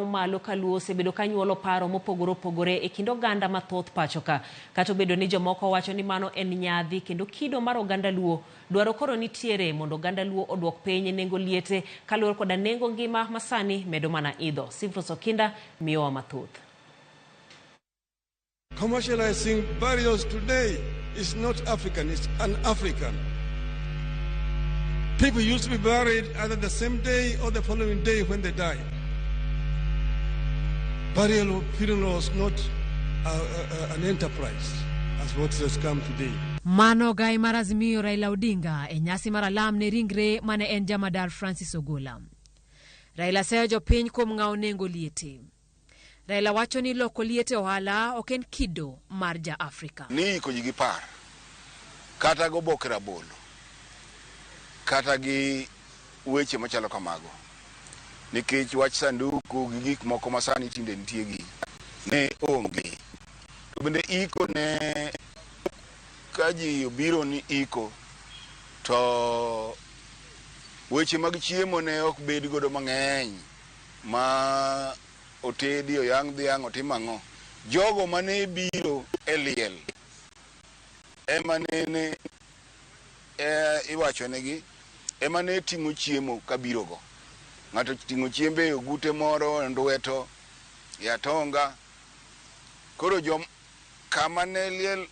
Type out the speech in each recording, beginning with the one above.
Malo ka Luo osebedo ka nyuolo paro mopogore opogore e kind oganda mathoth pacho ka. Kata obedo ni jomoko wacho ni mano en nyadhi kendo kido mar oganda Luo, dwaro koro nitiere mondo oganda Luo oduok piny nengo liete kaluwore koda nengo ngima masani medo mana idho. Simfros Okinda miyowa mathoth. Commercializing burials today is not African, it's un-African. People used to be buried either the same day or the following day when they died. Burial or funeral was not an enterprise as what has come today. Mano gai mar Azimio Raila Odinga e nyasi mar alam ne ringre mane en jamadar Francis Ogola. Raila seyo jopiny kuom ng'awo nengo liete. Raila wacho ni loko liete ohala ok en kido mar ja Afrika. Ni iko ji gi par kata gi oboke rabolo kata gi weche machalo kamago, nikech wach sanduku gi gik moko masani tinde nitie gi ne onge. To bende iko ne ka ji obiro ni iko to weche mag chiemo ne ok bed godo mang'eny ma otedi, oyang' dhiang', otim ang'o. Jogo mane biro e liel ema nene iwacho negi ema ne ting'o chiemo kabiro go. Ng'ato ting'o chiembe e ogute moro, e ndweto, e atonga. Koro jom kama ne liel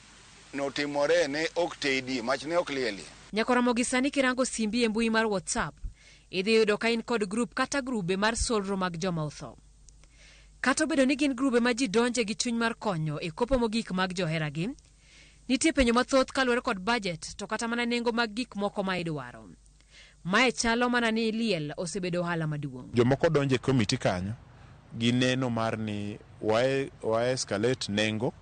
notimore ne ok tedie, mach ne ok lielie. Nyaka Ramogi sani kirango simbi e mbui mar WhatsApp, idhi yudo ka in kod grup kata grube mar solro mag joma otho. Kata obedo ni gin grube ma ji donje gi chuny mar konyo e kopo mogik mag joheragi, nitie penjo mathoth kaluwore kod bajet to kata mana nengo mag gik moko ma idwaro. Mae chalo mana ni liel osebedo ohala maduong'. Jomoko donjo e komiti kanyo gi neno mar ni wa escalate nengo,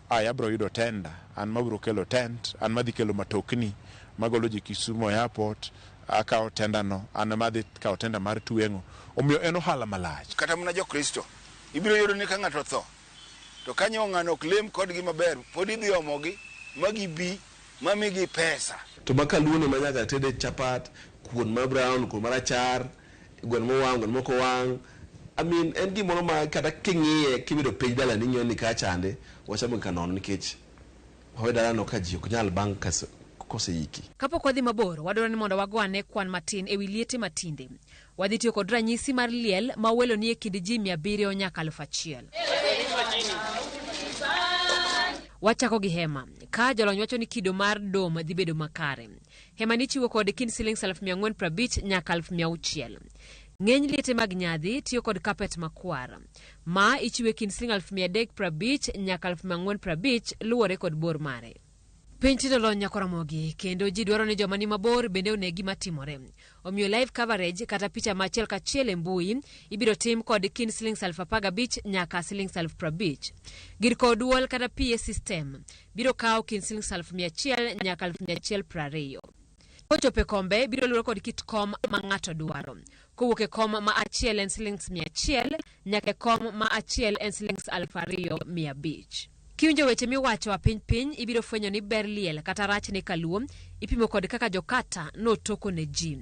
ai abro yudo tender, an mabro kelo tent, an madhi kelo matokni magolo ji Kisumu Airport, akawo tender no, an madhi kawo tender mar tweng'o. Omiyo en ohala malach. Kata mana Jokristo, ibiro yudo ni ka ng'ato otho, to kanyo ng'ano ok lem kodgi maber, pod idhi omogi ma gibi ma migi pesa. To ma kaluo no ma nyaka tede chapat, kuon ma brown, kuon marachar, gweno mowang', gweno mok owang'. I mean, en gimoro ma kata king'iye kibedo piny dalani ing'iyo ni kacha chande wachamo ka nono nikech wawe dalano ka ji ok nyal bang' koseiki. Kapok wadhi mabor, wadwaro ni mondo wago ane kwan matin ewi liete matinde. Wadhi tiyo kod ranyisi mar liel ma welo nie kind ji 700 nyaka 1000. Wachako gi hema. Ka jolony wacho ni kido mar dom dhi bedo makare. Hema ni chiwo kod kind silings 450,000 nyaka 600,000. Ng'eny liete mag nyadhi tiyo kod kapet makwar. Ma ichiwo e kind siling 350,000 nyaka 450,000 luwore kod bor mare. Piny tinde lony nyako Ramogi kendo ji dwaro ni joma ni mabor bende one gima timore. Omiyo live coverage kata picha ma achiel kachiel e mbui ibiro tim kod kind silings 15,000 nyaka silings 50,000. Gir kowo duol kata PA system biro kawo kind silings 100,000 nyaka 120,000. Kochopo e kombe biro luwore kod kit kom ma ng'ato dwaro. Kowuok e kom ma achiel en silings 100 nyaka e kom ma achiel en silings 2,500. Kiwinjo weche miwacho a piny piny ibiro fwenyo ni ber liel kata rachne kaluo ipimo kod kaka jokata notoko ne ji.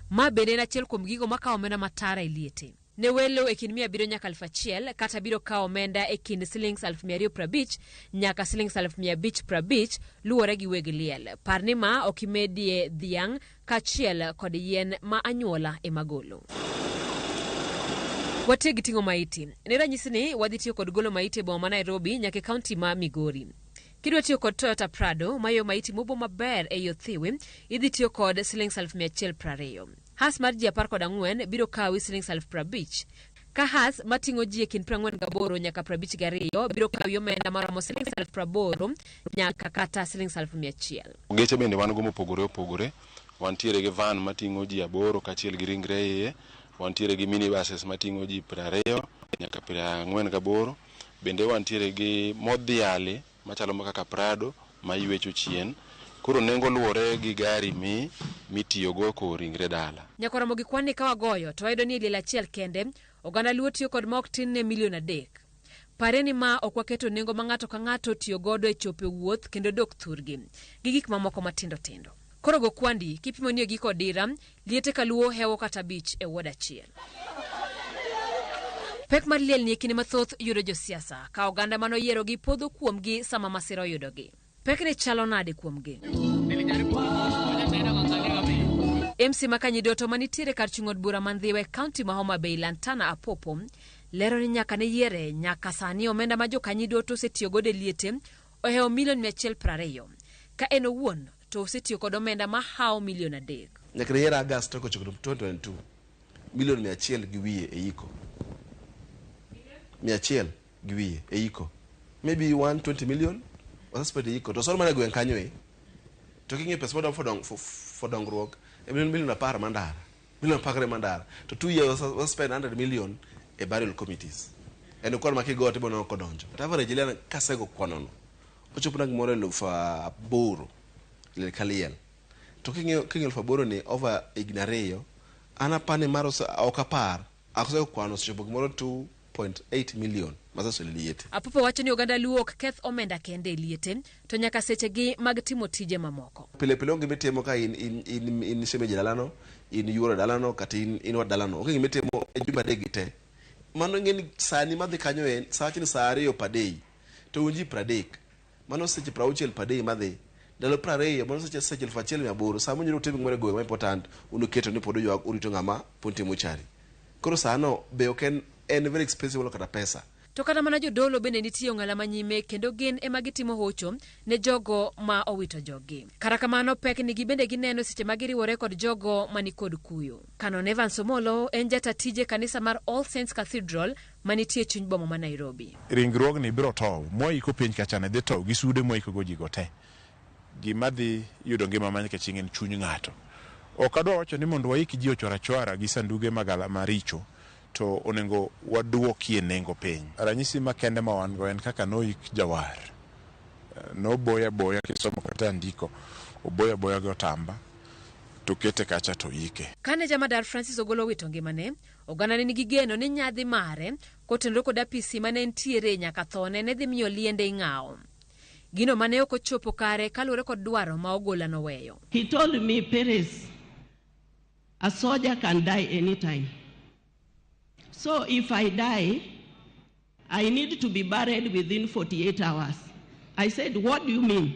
Ma bende en achiel kuom gigo makawo omenda matara e liete. Ne welo e kind 700 nyaka 1000 kata biro kawo omenda e kind silings 250,000 nyaka silings 550,000 luwore gi weg liel. Par ni ma ok imedie dhiang' kaachiel kod yien ma anyuola ema golo. Watiek gi ting'o maiti. Ne ranyisi ni wadhi tiyo kod golo maiti e boma ma Nairobi nyaka e kaunti ma Migori. Kidwa tiyo kod Toyota Prado mayo maiti mobo maber ei othiwi, idhi tiyo kod silings 120,000. Hearse mar ji 14 biro kawi silings 50,000. Ka hearse mating'o ji e kind 48 nyaka 52 biro kawi omenda maromo silings 80,000 nyaka kata silings 100,000. Geche bende wan go mopogore opogore. Wantiere gi van mating'o ji 8 kaachiel gi ringre iye. Wantiere gi minibuses mating'o ji 20 nyaka 48. Bende wantiere gi modhiali machalo kaka Prado maywecho chien. Koro nengo luwore gi gari mi mitiyogo kowo ringre dala. Nyaka Ramogi kwan ni ka wagoyo to wayudo ni e liel achiel kende oganda Luo tiyo kod ma ok tin ne milion 3. Pare ni ma ok waketo nengo ma ng'ato ka ng'ato tiyo godo e chopo e wuoth kendo dok thurgi gi gik mamoko matindo tindo. Koro go kwandi kipimo ni e giko dira liete kaluo hewo kata 5 e ward achiel. Pek mar liel ni e kinde mathoth yudo josiasa ka oganda manoyierogi podho kuomgi sama masira oyudogi. Pekni chalo nade kuomgi? MC Makanyidoto manitiere kar chung' od bura ma Ndhiwa e kaunti ma Homa Bay Lantana Apopo lero ni nyaka ne yiere nyaka sani omenda ma jokanyidoto osetiyo godo e liete ohewo milion 120 ka en owuon to osetiyo kod omenda mahawo milion 3. Nyaka ne yier August kochopo 2022 milion 100 gi wiye e iko. 100 gi wiye e iko. Maybe 120 million wasespend e iko. To sor mana e gweng' kanyo e. To king'iyo pesa modong for dongruok e milion 10 mandara. Milion 10 mandara. To 2 years wasespend 100 million e burial committees. En kwan ma kigo to iboneno kodonjo. But average liel kasego kwanono ochopo na gimoro 8,000 liel ka liel. To king'iyo 8,000 ni over higni 2 an apani mar ok apar asego kwano osechopo gimoro 2.8 million masesolo liete. Apopo wacho ni oganda Luo ok keth omenda kende e liete to nyaka sechegi mag timo tije mamoko. Pile pile onge mitimo ka in shemeji dalano, in yuoro dalano, kata in wat dalano. Onge gimitimo e jumbe 3 gi te. Mano ing'e ni sani madhi kanyo en sa wach ni saa 2 per day to un ji 30. Mano seche 60 per day madhi. Ndalo 20 mano seche 1800 sama unyalo timo gimoro e gweng' ma important unuketo ni pod uywak urito ng'ama pod nitie mochari. Koro sano be ok en very expensive moloyo kata pesa. To kata mana jodolo bende nitie ong'ala manyime kendo gin ema gitimo hocho ne jogo ma owito joggi. Kata kamano pek nigi bende gineno seche ma giriwore kod jogo manikod kuyo. Canon Evans Omolo en jata tije kanisa mar All Saints Cathedral manitie chuny boma ma Nairobi. Ringruogni biro tow, mwaiko piny kacha ne dhi tow gi sude mwaiko go jigo te. Gima dhi yudo ngima ma nyaka chieng' en chuny ng'ato. Ok adwa wacho ni mondo waik ji ochwara chwara gi sanduge magala maricho, to onego waduokie nengo piny. Ranyisi makende ma wan go en kaka noik jawar. Noboye aboya kisomo kata andiko, oboye aboya gi otamba, to kete kacha to ike. Kane jamadar Francis Ogolo owito ngimane, oganda ne nigi geno ni nyadhi mare kotenore kod apisi mane nitiere nyaka thone ne dhi miyo liende ing'awo. Gino mane ok ochopo kare kaluwore kod dwaro ma Ogola noweyo. He told me, Perez, a soldier can die anytime. So if I die, I need to be buried within 48 hours. I said, what do you mean?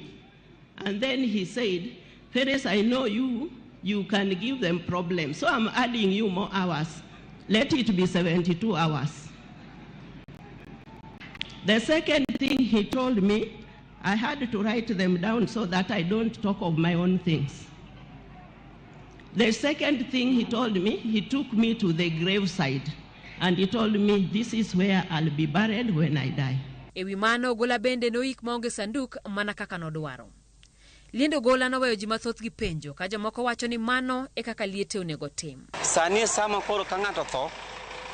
And then he said, Perez, I know you, you can give them problems. So I'm adding you more hours. Let it be 72 hours. The second thing he told me, I had to write them down so that I don't talk of my own things. The second thing he told me, he took me to the graveside and he told me, this is where I'll be buried when I die. E wi mano, Ogola bende noik maonge sanduk mana kaka nodwaro. Liend Ogola noweyo ji mathoth gi penjo ka jomoko wacho ni mano e kaka liete onego tim. Sani e sama koro ka ng'ato tho,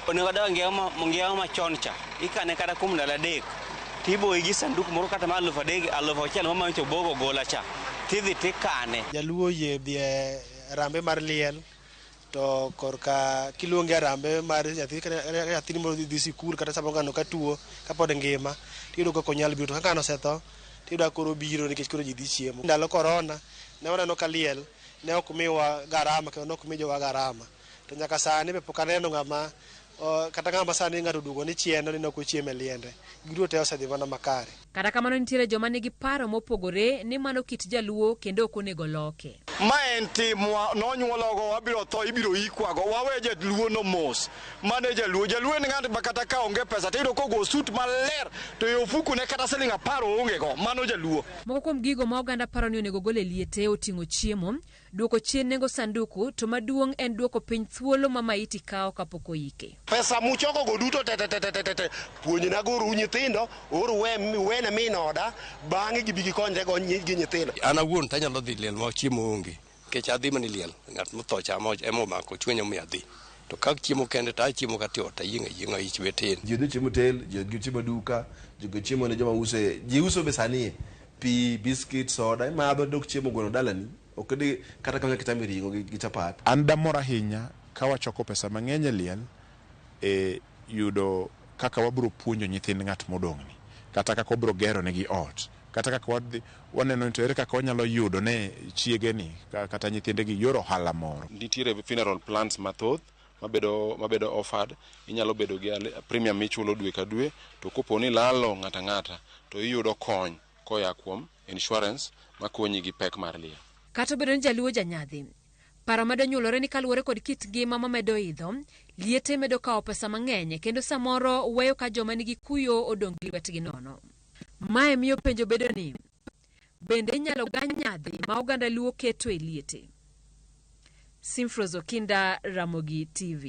onego odag ngima machon cha. Ikane kata kuom ndalo 3, tiboye gi sanduk moro kata mar 3000, 1000 mamacho bogo Ogola cha. Tidhi tikane. Jaluo oyie dhi e rambe mar liel, to korka kiluonge arambe mar nyathi, nyathini moro dhi sikul kata samoro ng'ano ka tuo kapod ngima, tiyudo ka ok onyal biro. To ka ng'ano osetho, tiyudo ka koro obiro nikech koro ji dhi chiemo. Ndalo korona, ne waneno ka liel ne ok miwa garama kendo ne ok mi jowa garama. To nyaka sani be pok aneno ng'ama kata ng'ama sani ng'ato oduogo ni chieno ni ne ok ochiemo e liende. Giduto te osedhi mana makare. Kata kamano nitiere joma nigi paro mopogore ni mano kit jaluo kendo ok onego loke. Ma en timwa, nonyuologo, wabiro tho, ibiro ikwago, wawe jaluo no mos. Mano e jaluo. Jaluo en ng'at ma kata ka onge pesa to iyudo kogo suit maler to e ofuku ne kata siling 10 oonge go. Mano jaluo. Moko kuom gigo ma oganda paro ni onego gol e liete oting'o chiemo, duoko chien nengo sanduku, to maduong' en duoko piny thuolo ma maiti kawo kapok oike. Pesa muchoko go duto te te te te te te, puonjna goru nyithindo, oru wene min oda, bang'e gibi gikonyre go gi nyithindo. An awuon to anyalo dhi liel ma chiemo onge, nikech adhi mana liel, ng'at motho cha ema omako chunya omiyo adhi. To ka chiemo kende to achiemo kata ot, ayieng' ayieng'a ich be tin. Ji dhi chiemo hotel, ji dhi chiemo duka, ji dhi chiemo ne joma uso, ji uso be sani pi, biscuit, soda, imadho dok chiemo gweno dalani. Ok di kata kama kichamo ring'o gi chapat. An damor ahinya ka wachoko pesa mang'eny e liel e yudo kaka wabiro puonjo nyithind ng'at modong'ni, kata kaka wabiro gero negi ot, kata kaka wadhi waneno ni to ere kaka wanyalo yudo ne chiegeni kata nyithindegi yor ohala moro. Nitiere funeral plans mathoth mabedo mabedo offered. Inyalo bedo gi premium michulo dwe ka dwe, to kopo ni ilalo ng'ata ng'ata to iyudo kony koya kuom insurance makonyi gi pek mar liel. Kata obedo ni jaluo janyadhi, paro medo nyuolore ni kaluwore kod kit ngima mamedo idho, liete medo kawo pesa mang'eny kendo samoro weyo ka joma nigi kuyo odong' gi lwetgi nono. Mae miyo penjo bedo ni, bende inyalo gany nyadhi ma oganda Luo keto e liete? Simfros Okinda, Ramogi TV.